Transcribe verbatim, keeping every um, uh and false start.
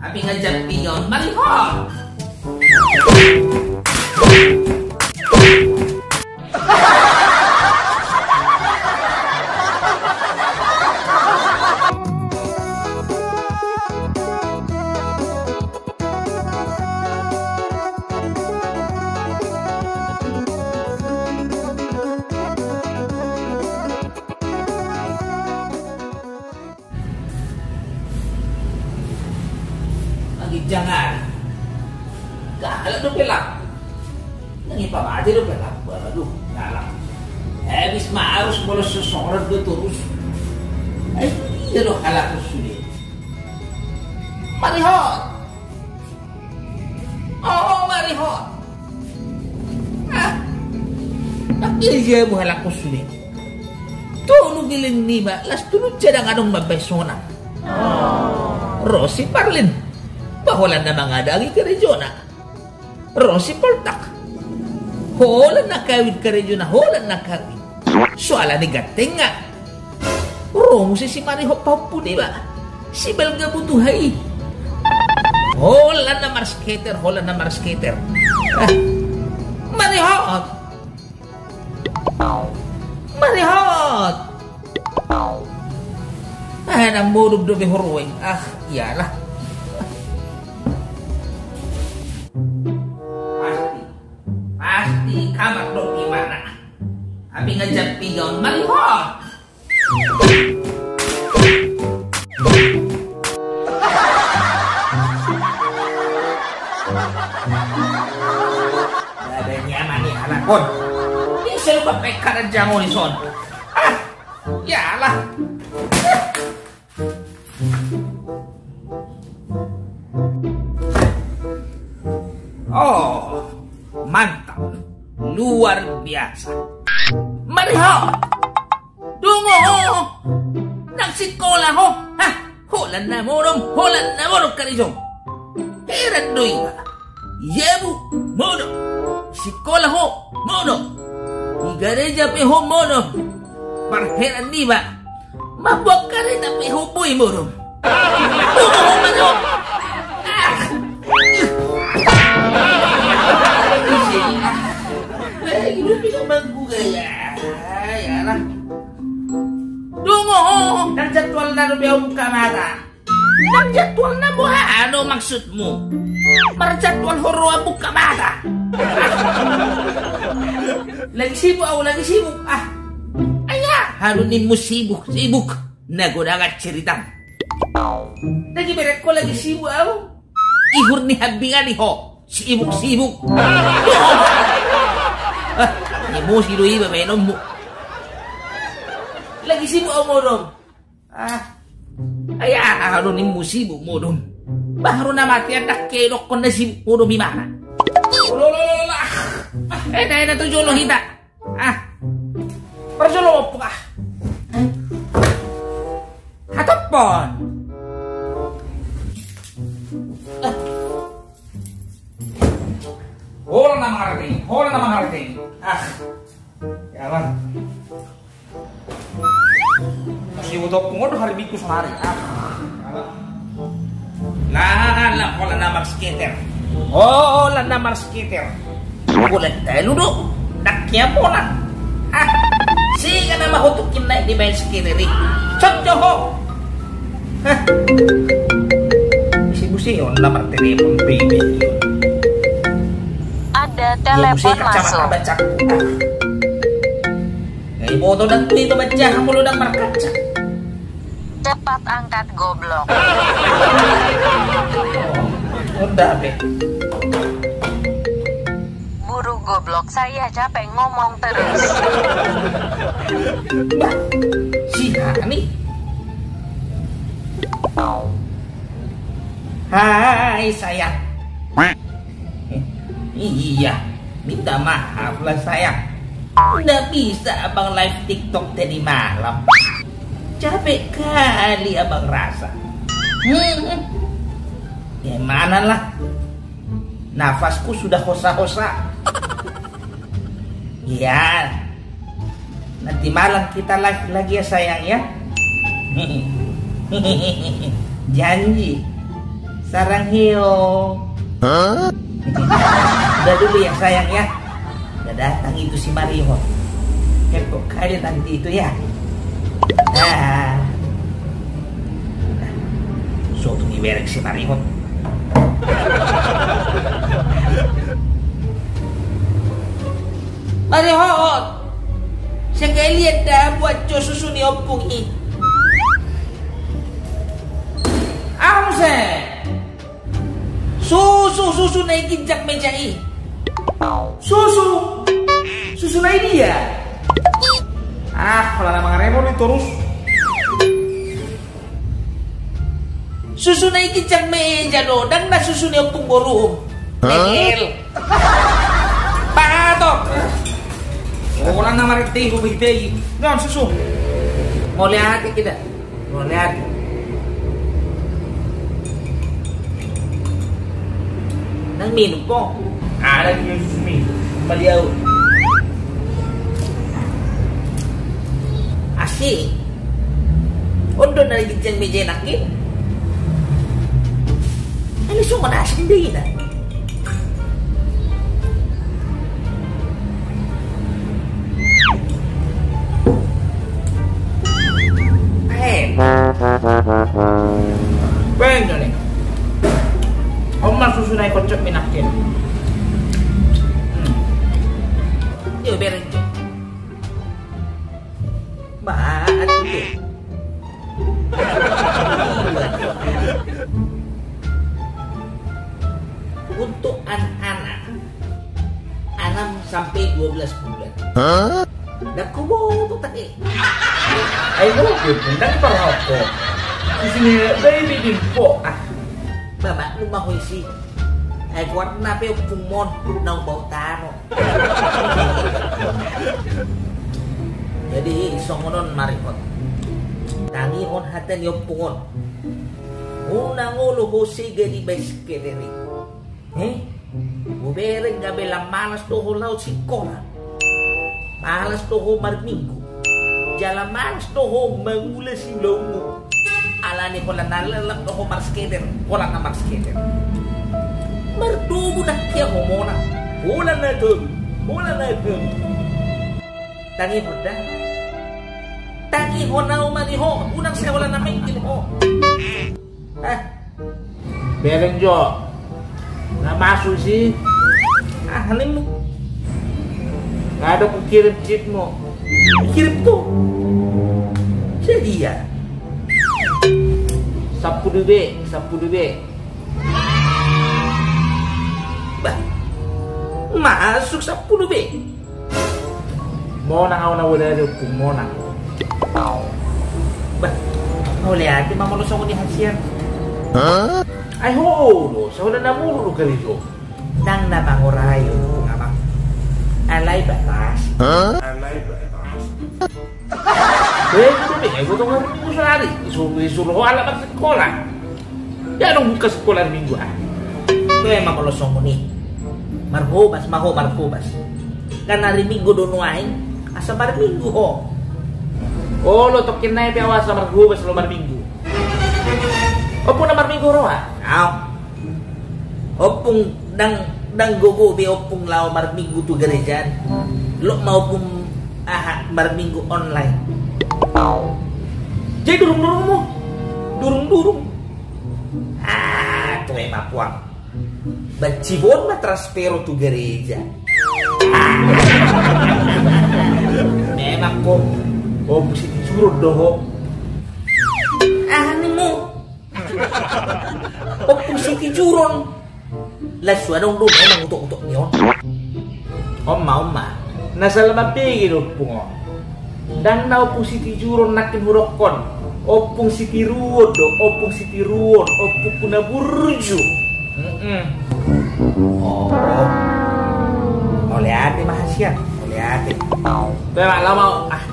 Tapi nga jampi on marihot. Anggi jangan. Galak dope lampu. Nang i pamate dope lampu. Aduh, galak. Habis ma arus bolos sosoran do torus. Ai, ia do halak sude. Marihot. Oh, marihot. Ah. Tapi ia buha laku sude. Tolu giling niba, las tolu jadang adong mambaen sonang. Ro si Parlin. Ba holan na mangadangi karejona. Ro si Poltak. Holan na kawin karejona, holan na kawin. Soalna ni gantengna. Ro muse si marihot pahompu niba. Si balga butuha i. Holan na marskater, holan na marskater. Ah. Marihot. Marihot. Ah, na modom dope ho ro i. Ah, iyalah. Pasti. Pasti kamar do imana. Tapi nga jampi on marihot. Badannya mani halak on. Bisa lupa pekar jango ni son. Ah, iyalah. Oh, mantap. Luar biasa. Marihot. Dungo ho. Nang sikola ho. Hah? Holan na modom, holan na modom karejo. Heran do iba. Ia bu, modom. Sikola ho, modom. Di gareja pe ho modom. Parheran niba. Mambuat kareta pe ho boi modom. Modom ho modom. Ah. Eh, hidup ini mangguga ya. Ya lah. Dungo ho. Nang jadwalna do be au buka mata. Nang jadwalna boha do maksudmu? Marjadwal ho ro au buka mata. Lagi sibuk au, lagi sibuk. Ah. Ai aha do nimmu sibuk, sibuk. Na godang cerita. Lagi berek ho lagi sibuk au. Ihur ni hambingan i ho. Sibuk, sibuk. Ah, emosi do iba baenonmu. Lagi sibuk au modom. Ah. Ai aha do nimmu sibuk modom? Baru na mate anak ke dokkon na sibuk modom imana? Olo, olo, olo, olo. Ah, eda, eda tu jolo hita. Ah. Parjolo ompung ah. Hatoppon. Ah. Holan na mangarti, holan na mangarti. Ah. Ya, Bang. Masih butuh pungut hari Minggu sehari. Ah. Lah, lah, holan na marskater. Holan na marskater. Bulan telu do. Nang kia holan. Ah. Singa nama ho tukin naik di main skater i. Cocok ho. Hah. Isi busi on na martelepon bebe. Ada telepon masuk. Baca. Ngai boto dan tui baca molo dang markaca. Cepat angkat goblok. Udah be. Buru goblok, saya capek ngomong terus. Bah, si Hani. Hai sayang. Iya, minta maaf lah sayang. Nggak bisa abang live TikTok tadi malam. Capek kali abang rasa. Hmm. Gimana lah? Nafasku sudah hosa-hosa. Ya. Nanti malam kita live lagi ya sayang ya. Janji. Tarang hio. Hah? Udah dulu ya, sayang, ya. Udah datang itu si Marihot. Heboh kali nanti itu, ya. Nah. Nah. Sotung iberek si Marihot. Marihot. Sekalian da buat jo susu ni ompung i. Aha muse? Susu, susu na i ginjang meja i. Susu? Susu na i dia? Ah, pola na mangaremo ni torus. Susu na i ginjang meja do, ndang na susu ni ompung boru. Hah? Mehel. Patok. Pola na marende ho bagi-bagi. Non susu. Mauliate kita. Mauliate. Ndang minum po. Ada di minum mi. Maliau. Asi. Ondo na ginjang meja nangkin. Ini semua nasi ndai na. Eh. Bang, ni. Oma susu na i kocok mi nangkin. Hmm. Yo, bereng. Mati. Untuk anak-anak enam sampai dua belas bulan. Hah? Ndang huboto tahe. Ai, mungkin ndang parhoko. Di sini baby info. Ah. Bamak lu mau isi. Ai, kuat nape ompung mon, nau bau tano. Jadi, songon on Marihot. Tangihon hata ni ompung on. Unang olo ho sega di bais kederi. Eh? Hubereng gabe la malas do ho laho sikola. Malas do ho marminggu. Jala malas do ho mangula siulaonmu. Alani holan na lalap do ho marskeder, holan na marskeder. Mardomu nangkin ho mona. Holan na tolu, holan na tolu. Tangihon da. Tangihon au ma di ho, unang sai holan na mengkil ho. Eh. Bereng jo. Na masuk si. Ah, halimmu. Nggak ada kukirim chipmu. Kirim tuh. Sedia. Sampulu be, sampulu be. Bah. Masuk sampulu be. Monang au na udah ada ompung monang. Bah, mauliate ma molo songon i hasian. Hah? Ai ho do, sahulan na mulu do kali ho. Ndang na mangorai ompung amang. Alai batas. Hah? Alai batas. Eh, itu be, eh, gotong hari minggu sehari. Disuruh, disuruh ho anak masuk sekolah. Ya dong buka sekolah hari minggu ah. Tu emang molo songon i. Marhobas ma ho marhobas. Kan hari minggu do nuaeng, asa marminggu ho. Olo tokin nai pe au asa marhobas laho marminggu. Ompung na marminggu roha. Au. Ompung ndang, ndang gogo be ompung laho marminggu tu gereja. Lok ma ompung aha marminggu online. Jadi durung-durung mu. Durung-durung. Ah, tu emang puang. Bancibon ma transfer tu gereja. Memang ko, ompung sitijuron do ho. Ah, ni mu. Ompung sitijuron. Las suadong do memang utok-utok ni on. Oma, oma. Na salah mambege do ompung on. Ndang na ompung sitijuron nangkin hudokkon. Ompung sitiruon do, ompung sitiruon, ompungku na burju. Mm-mm. Oh. Mauliate ma hasian, mauliate. Memang lama ah.